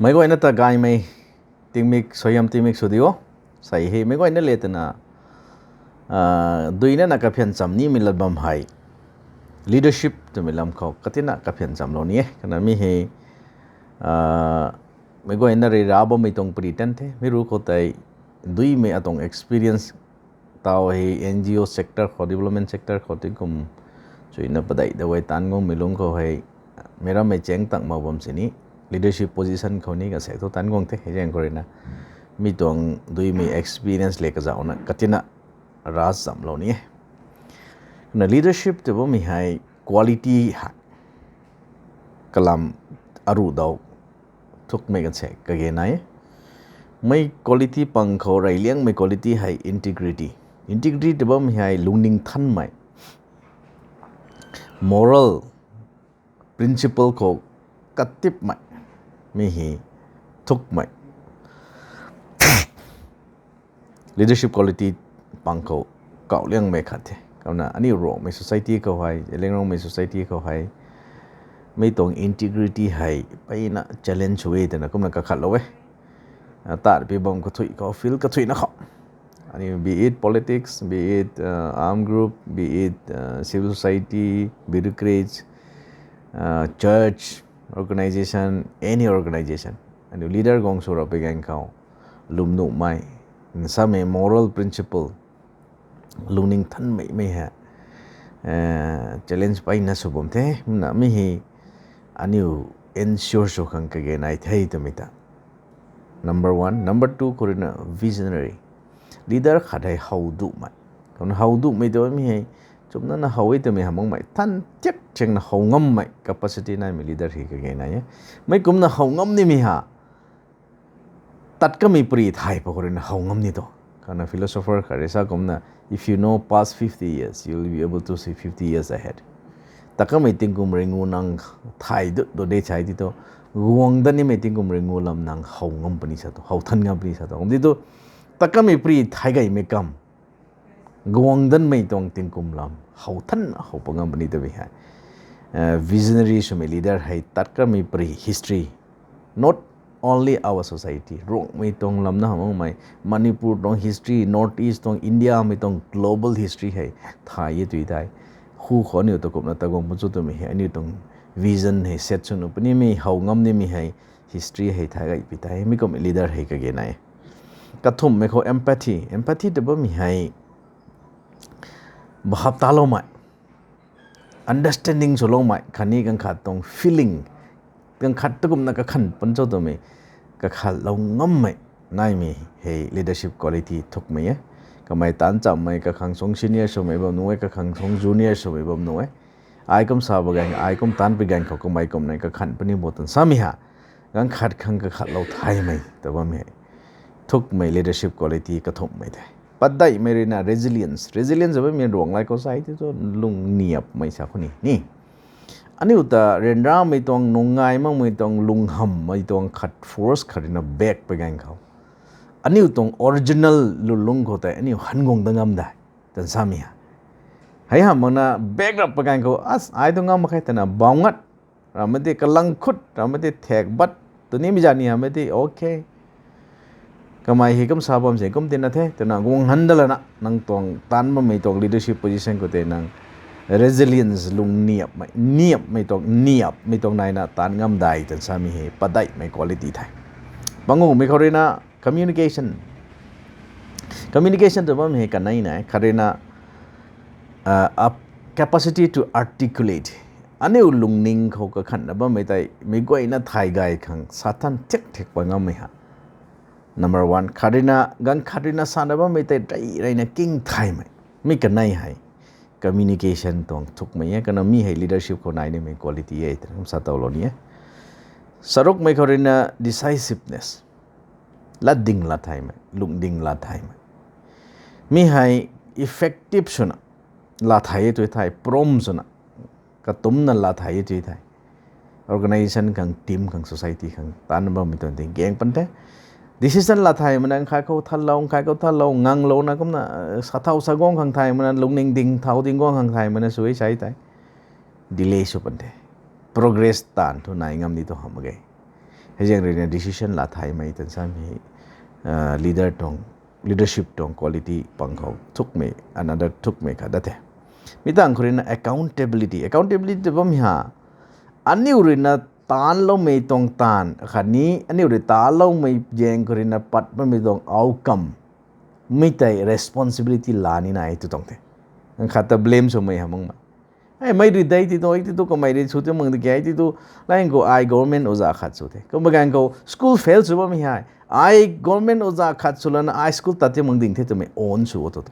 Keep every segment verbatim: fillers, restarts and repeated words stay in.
Meic guayna ta gaymei tingmik, suaihiam tingmik sw diu. Sei hei meic guayna le twna, ah, duina na kaphian cham nimei lat bam hei leadership twmei lam khou katina kaphian chamlou ni e. Kana mi hei, ah, meic guayna rui ra bammei tuang pari tan the. Mi ru khou tei duimei atuang experience tau hei N G O sector khou, development sector khou tingkum chuina padeih da e taanc guangmei lungc khou hei, meic rammei cheng tang mak bam sini, leadership position khou ni kasaek thu taanc guang the, hei zaeng khou ruina mi tuang duimei experience le kazauhna katina ra chamlou ni e. Na leadership tw bammei hei quality hei kalam aruh dau thukmei kan se kage nai e. Mei quality pang khou reyliangmei quality hei integrity. Integrity tw bammei hei lungning thanmei, moral principle khou katipmei, mi hei thukmei. Leadership quality pang khou kauhliangmei khat the. Kumna aniu Rongmei society khou hei, Zeliangrongmei society khou hei, mi tuang integrity hei peyna challenge sw e twna kumna kakhatlou e. Ah, tat pi bam kathuih khou, field kathuihna khou, aniu be it politics, be it, uh, armed group, be it, uh, civil society, bureaucrats, uh, church, organisation, any organisation, aniu leader guang sw rap pui ganv khou lwm nuhmei, nsamei moral principle, lungning thanmeimei hei, eh, challenge peyna sw bam the. Kumna mi hei aniu ensure sw khang kage nai the twmei ta number one. Number two khou ruina visionary. Leader khat hei how duhmei. Kumna how duhmei tw mi hei chumna na how e twmei ha makmei, than tiak tiakna how ngammei capacity naimei leader hei kage nai e. Mei kumna how ngam nimei ha tat kamei pari thay pa khou ruina how ngam ni tu. Kana philosopher khat rui sa kumna, if you know past fifty years, you will be able to see fifty years ahead. Tat kamei tingkum ringu nang thay dut do de chai ti tu, guang dat nimei tingkum ringu lam nang how ngam puni sa tu, how than ngam puni sa tu. Kum ti tu, tat kamei pari thay gaymei kam, guang datmei tuang tingkum lam how than how pa ngam puni twmei hei, eh, visionary swmei leader hei tat kamei pari history, not only our society, Rongmei tuang lam na hamh makmei, Manipur tuang history, North East tuang, India mei tuang global history hei thay e tui tei, hu khou aniu ta kumna ta guang pu chu twmei hei aniu tuang vision hei set sw nuh punimei, how ngam nimei hei history hei thay gay pi tei, mi kummei leader hei kage nai e. Kathumhmei khou empathy. Empathy tw bammei hei bahap taloumei, understanding swloumei khatni ganv khat tuang feeling, ganv khat tu kumna kakhan pan cho twmei kakhatlou ngammei naimei hei leadership quality thukmei e. Kamei taanc chammei, kakhang suang senior swmei bam nuh e, kakhang suang junior swmei bam nuh e. Ai kum sa ba ganv, ai kum taanc pi ganv khou kamei kumna kakhan puni bo tan samei ha, ganv khat khang kakhatlou thaymei ta bammei thukmei leadership quality kathumhmei the. Padeihmei ruina resilience. Resilience bammei Ruanglai khou sa ti tu lungniapmei sa khou ni ni. Aniu ta ryanramei tuang, nungai makmei tuang, lunghammei tuang khat force khat ruina back pa ganv khou, aniu tuang original lulung khou tei aniu han guang dat ngam dai tan samei ha. Hei hamh makna back rap pa ganv khou, as, ai tu ngam mak khe twna bau ngat, ramei ti kalang khut, ramei ti thak bat, tu nimei zat ni hamei ti, okay, kamei hei kum sa bam se kum tina the twna guang han dat lana nang tuang taanc bammei tuang leadership position khou tei nang resilience, lungniapmei, niapmei tuang, niapmei tuang naina taanc ngam dai tan samei hei padeihmei quality the. Panguhmei khou ruina communication. Communication tw bammei hei kanei nai, khat ruina, uh, capacity to articulate. Aniu lungning khou kakhanna bammei tei meic guayna thay gay khang sa than thiak thiak pa ngammei ha. Number one, khat ruina, ganv khat ruina sana bammei tei rey reyna king thaymei. Mi kanei hei communication tuang thukmei e, kana mi hei leadership khou nai nimei quality e twna kum sa towlou ni e. Charukmei khou ruina decisiveness. Latding lat thaymei, lungding lat thaymei. Mi hei effective swna lat thay e tui thei, prompt swna, katumcna lat thay e tui thei, organisation khang, team khang, society khang taanc bammei tuang ting gaeng pan the. Decision lat thay mana, nkhai khou thanlou, nkhai khou thanlou, nganglouna kumna, eh, sa thau sa guang khang thay mana, lungning ding thau ding guang khang thay mana sw e sa tei delay sw pan the. Progress taanv thu nai ngam ni tu hamh mak ge. Hei zaeng ruina decision laa thaymei twna samei hei, leader tuang, leadership tuang quality pang khou thukmei, another thukmei khat da the. Mi tangv khou ruina accountability. Accountability tw bammei ha, aniu ruina taanloumei tuang taanv khatni aniu rui taanloumei zaeng khou ruina pat bammei tuang outcome, mi tei responsibility laa nina e tw tuang the. Khat ta blame swmei ha makmei. Hei mei rui dei ti tu, ti tu kamei rui sw ti mak di ki, ti tu, lang khou ai government oja khat sw the. Kumna ganv khou school fail sw bammei hei, ai government oja khat sw lana ai school tat ti mak ding the twmei own sw o tu.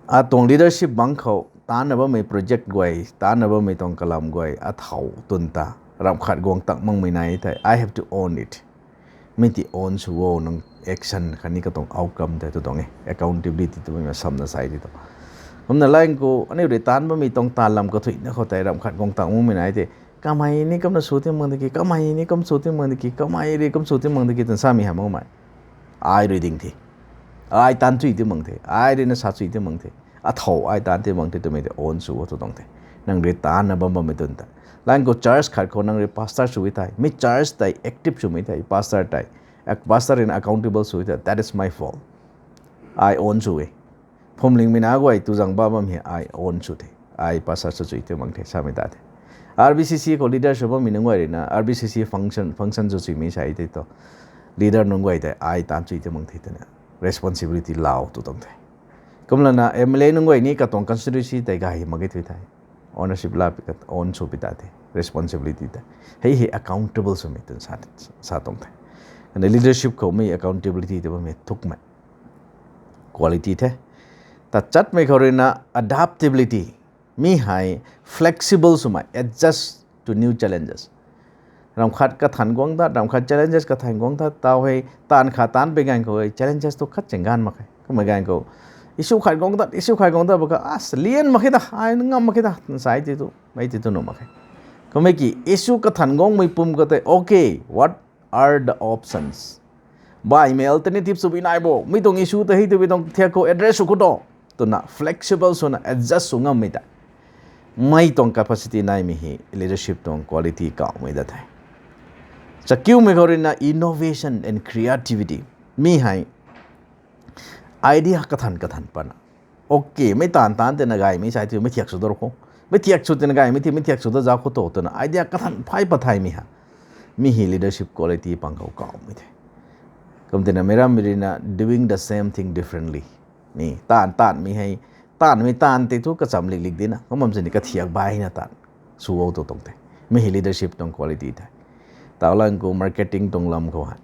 Atuang leadership bangc khou taanna bammei project guay, taanna bammei tuang kalam guay athau twn ta, ramh khat guang tak makmei nai thei, I have to own it. Mi ti own sw o, nang action khatni katuang outcome tei tu tuang e, accountability tw bammei samna sai ti tu. Kumna lang khou aniu rui taanc bammei tuang taanv lam kathuina khou tei ramh khat guang tak makmei nai thei, kamei ni kumna sw ti mak di ki, kamei ni kum sw ti mak di ki, kamei rui kum sw ti mak di ki twna samei ha makmei. Ai rui ding the. Ai taanc chui ti mak the. Ai ruina sa chui ti mak the. Athau ai taanc ti mak the twmei tei own sw o tu tuang the. Nang rui taanna bam bammei twn ta. Lang khou church khat khou nang rui pastor sw e thei, mi church tei active swmei thei, pastor tei, pastor ruina accountable sw e thei, that is my fault. Ai own sw e. Phuamlingmei na guay tu zang ba bam hei ai own sw the. Ai pastor sw chui ti mak the samei ta the. R B C C khou leader sw bammei nunc guay ruina R B C C function, function sw chuimei sai tei tu, leader nunc guay tei ai taanc chui ti mak the twna responsibility lau tu tuang the. Kumlana M L A nunc guay ni katuang constituency tei gay mak ge thui thei, ownership la pi khat own sw pi ta the, responsibility ta. Hei hei accountable swmei twn sa, sa tuang the. Kumna leadership khou mi accountability tw bammei thukmei quality the. Tachatmei khou ruina adaptability. Mi hei flexible swmei, adjust to new challenges. Ramh khat kathan guang dat, ramh khat challenges kathan guang dat, tau hei taanv khat taanc pei ganv khou hei challenges tu khat cheng ganv mak khe. Kumna ganv khou issue khat guang dat, issue khat guang dat ba kha, as, lian mak khe ta, ai ngam mak khe ta, nsai ti tu, mei ti tu nuh mak khe. Kummei ki issue kathan guangmei pum khou tei, okay, what are the options? Baihmei alternative sw bi nai bo, mi tuang issue ta hei tu bi tuang thiak khou address sw khou tu, twna flexible swna adjust sw ngammei ta. Mei tuang capacity naimei hei leadership tuang quality kawmei da the. Chakiumei khou ruina innovation and creativity. Mi hei idea kathan kathan pana. Okay, mei taanv taanc tei na gaymei sai tu, mei thiak sw da khou. Mei thiak sw tei na gaymei ti, mei thiak sw da zauc khou tu, twna idea kathan phay pathaymei ha. Mi hei leadership quality pang khou kawmei the. Kum tina meic rammei ruina doing the same thing differently. Mi taanv taanmei hei, taanmei taanv tei thu kacham lik lik dina, kum bam sini kathiak baina taanv sw o tu tuang the. Mi hei leadership tuang quality the. Tau lang khou marketing tuang lam khou hei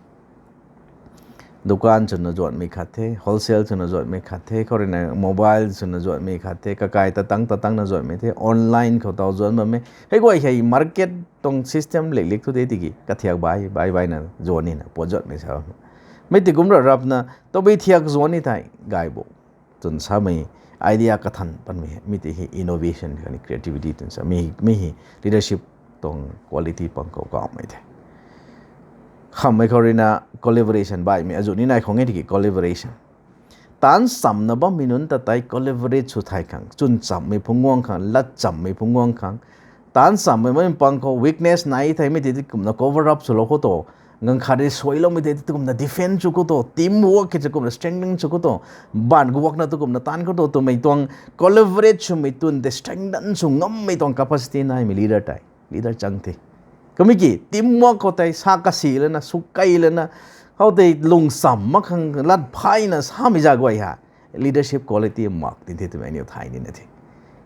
dukan swna zuanmei khat the, wholesale swna zuanmei khat the, khou ruina mobile swna zuanmei khat the, kakai tatang tatangna zuanmei the, online khou tau zuan bammei. Hei guay hei market tuang system lik lik thu de tiki kathiak bai, bai baina zuan nina, puat zuanmei sa. Mei ti kum ra rapna, tabui thiak zuan ni thei, gay bo. Twn samei idea kathan panmei, mi ti hei innovation khatni creativity twn sa, mi, mi hei leadership tuang quality pang khou kawmei the. Khammei khou ruina collaboration baihmei, azu ni nai khang e tiki collaboration. Taanc chamna bammei nunc ta tei collaborate sw thay khang, chwn chammei phungc guang khang, lat chammei phungc guang khang. Taanc chammei mei pang khou weakness nai thei mei ti ti kumna cover up swlou khou tu, ganv khat rui suailoumei tei ti kumna defend sw khou tu, team work khe ti kumna strengthen sw khou tu, baanv guakna tu kumna taanc khou tu, twmei tuang collaborate swmei twn tei strengthen sw ngammei tuang capacity naimei leader tei leader chang the. Kummei ki team work khou tei sa kasi lana, sw kei lana, khou tei lung cham mak khang lat phayna samei za guay ha leadership quality mak tin the twmei aniu thay nina the.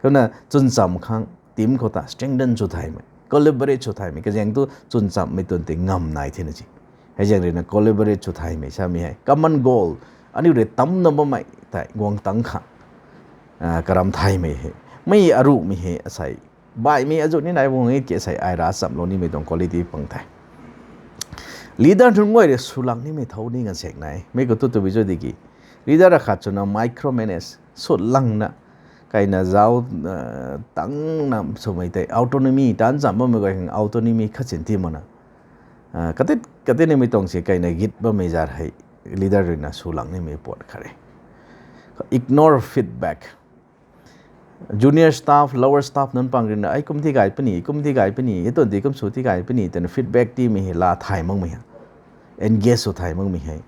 Kumna chwn cham khang team khou ta strengthen sw thaymei, collaborate sw thaymei, kazaeng tu chwn chammei twn tei ngam nai thena si. Hei zaeng ruina collaborate sw thaymei samei hei common goal, aniu rui tamna bammei tei guang tang khang, karam thaymei hei, mei aruhmei hei asei baihmei azu ni nai bung e ki asei ai ra chamlou nimei tuang quality pang the. Leader nunc guay rui swlak nimei thau ni nganvsaekc nai. Mei khou tu tabui cho di ki, leader akhat swna micromanage, sut langna, kaina zauc tangna swmei tei autonomy, taanc cham bammei guay khang autonomy khat sin ti makna, kati kati nimei tuang si kaina git bammei zat hei leader ruina swlak nimei puat khat e. Ignore feedback. junior staff, lower staff nunc pang ruina, ai kum ti gay puni, kum ti gay puni, e tuan ti kum sw ti gay puni twna feedback timei hei laa thay makmei hei, engage sw thay makmei hei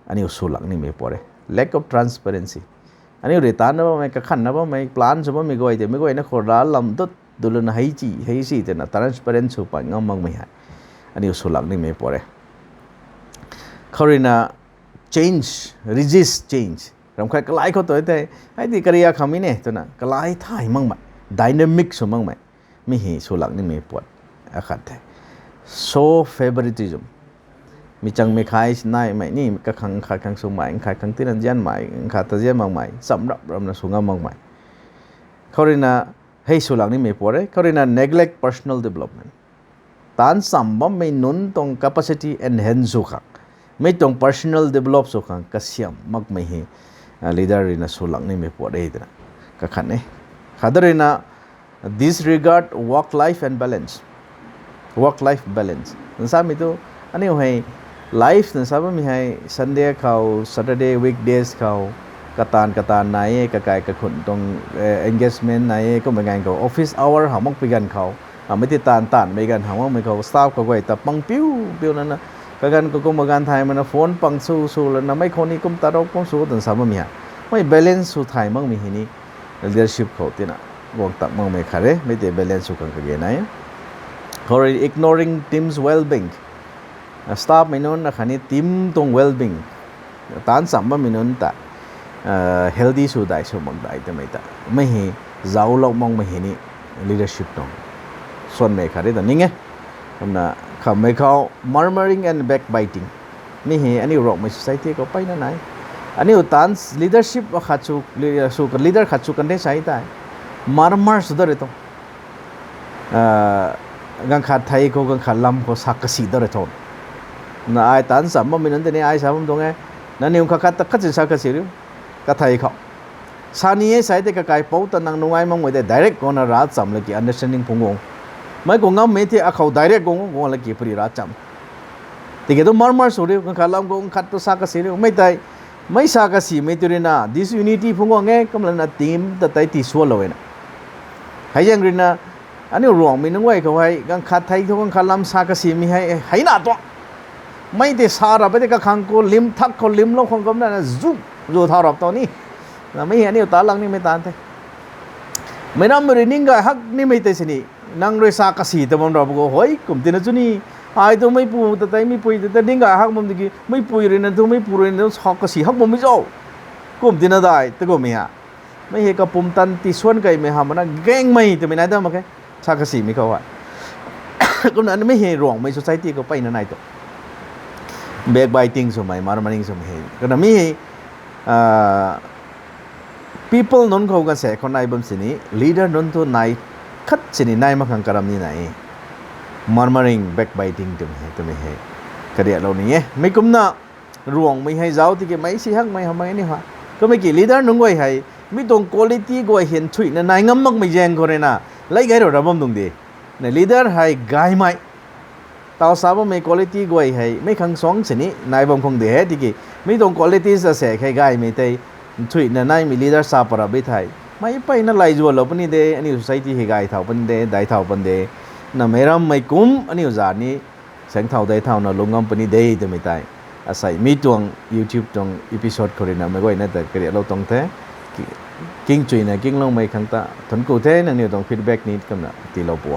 aniu swlak nimei pat e. Lack of transparency. Aniu rui taanna bammei, kakhanna bammei, plan sw bammei guay tei meic guayna khou rav lam dut duluna hei chi hei si twna transparent sw pat ngam makmei hei aniu swlak nimei pat e. Khou ruina change, resist change. Ram khat kalai khou tu tei, hei ti kariak khamei ne twna kalai thay makmei, dynamic sw makmei, mi hei swlak nimei pat akhat the. Show favoritism. Mi changmei khai naimei ni kakhang khat khang swmei, khat khang tina nzianmei, khat ta nzian makmei, cham rap ramna sw ngam makmei. Khou ruina hei swlak nimei pat e. Khou ruina neglect personal development. Taanc cham bammei nunc tuang capacity enhance sw khang, mei tuang personal develop sw khang kasiam makmei hei leader ruina swlak nimei pat e twna kakhan e. Khat ruina disregard work life and balance. Work life balance nsamei tu, aniu hei life nsa bammei hei Sunday khou, Saturday, weekdays khou, kataanv kataanv nai e, kakai kakhun tuang engagement nai e, kummei ganv khou office hour hamh makpui ganv khou, amei ti taanv taanvmei ganv hamh makmei khou staff kaguay ta pang piu piu lana, kaganv kakum kaganv thaymei na phone pang sw sw lana, mei khou ni kum tarou kum sw twna sa bammei hei, mei balance sw thay makmei hei ni leadership khou tina guang tak makmei khat e, mei tei balance sw khang kage nai. Khou rui ignoring team's well-being. Staffmei nunc akhatni team tuang well-being, taanc cham bammei nunc ta healthy sw dai sw mak dai twmei ta, mei hei zauclou makmei hei ni leadership tuang suanmei khat e ta ning e. Kumna khammei khou murmuring and backbiting. Mi hei aniu Ruangmei society khou peyna nai. Aniu taanc leadership khat sw, leader khat sw kan de sa tei, murmur sw dat rui tuang, ganv khat thei khou, ganv khat lam khou sa kasi dat rui tuang. Na ai taanc cham bammei nunc tei ni ai sa bam tuang e, nangniw khat khat ta khat si sa kasi riu, kathei khou sa ni e sa tei kakaipouc ta nang nungai makmei tei direct guangna ravcham laki understanding phungc guang. Mei khou ngammei thei akhou direct guang guang laki pari ravcham. Tiki tu murmur sw riu, ganv khat lam khou ganv khat tu sa kasi riu, mei tei, mei sa kasimei tu ruina disunity phungc guang e, kumlana team ta tei tii sualou e na. Hei zaeng ruina aniu Ruangmei nunc guay khou hei ganv khat thei khou ganv khat lam sa kasimei hei heina tuang. Mei tei sa rap e tei kakhang khou lim thak khou limlou khang kumna na zu zu thau rap tau ni. Na mei hei aniu ta lang nimei taanv the. Meic rammei rui ning gay hak nimei tei sini, nang rui sa kasi ta bam rap khou hoi kum tina chu ni, ai tu meipu ta tei, meipui ta tei ning gay hak bam tiki meipui ruina tu, meipu ruina tu sa kasi hak bammei zau, kum tina dai ta kummei ha. Mei hei kapumtan tii suan kaimei hamh mana gaengmei twmei nai dam mak khe, sa kasimei khou hei. Kumna mei hei Ruangmei society khou peyna nai tu backbiting swmei, murmuring swmei hei. Kumna mi hei people nunc khou ganv se khou nai bam sini, leader nunc thu nai khat sini nai mak khang karam ni nai e. Murmuring, backbiting twmei hei, twmei hei kariaklou ni e. Mi kumna Ruangmei hei zauc tiki meic si hakmei hamh mak ni ha. Kummei ki leader nunc guay hei mi tuang quality guay hei nthuihna nai ngam makmei zaeng khou ruina lei gay rou ra bam tuang de. Na leader hei gaymei, taw sa bammei quality guay hei mei khang suang sini nai bam khang de he tiki, mi tuang qualities ta se khei gaymei tei nthuihna naimei leader sa parap bi thei, mei peyna lay zualou puni de, aniu society hei gay thau puni de, dai thau puni de. Na meic rammei kum aniu zan ni saeng thau dai thauna lung ngam puni de twmei tei, asei mi tuang YouTube tuang episode khou ruina meic guayna ta kariaklou tuang the. Kingchuina kingloumei khang ta thuanc ku the, nangniw tuang feedback ni kumna tiilou pu.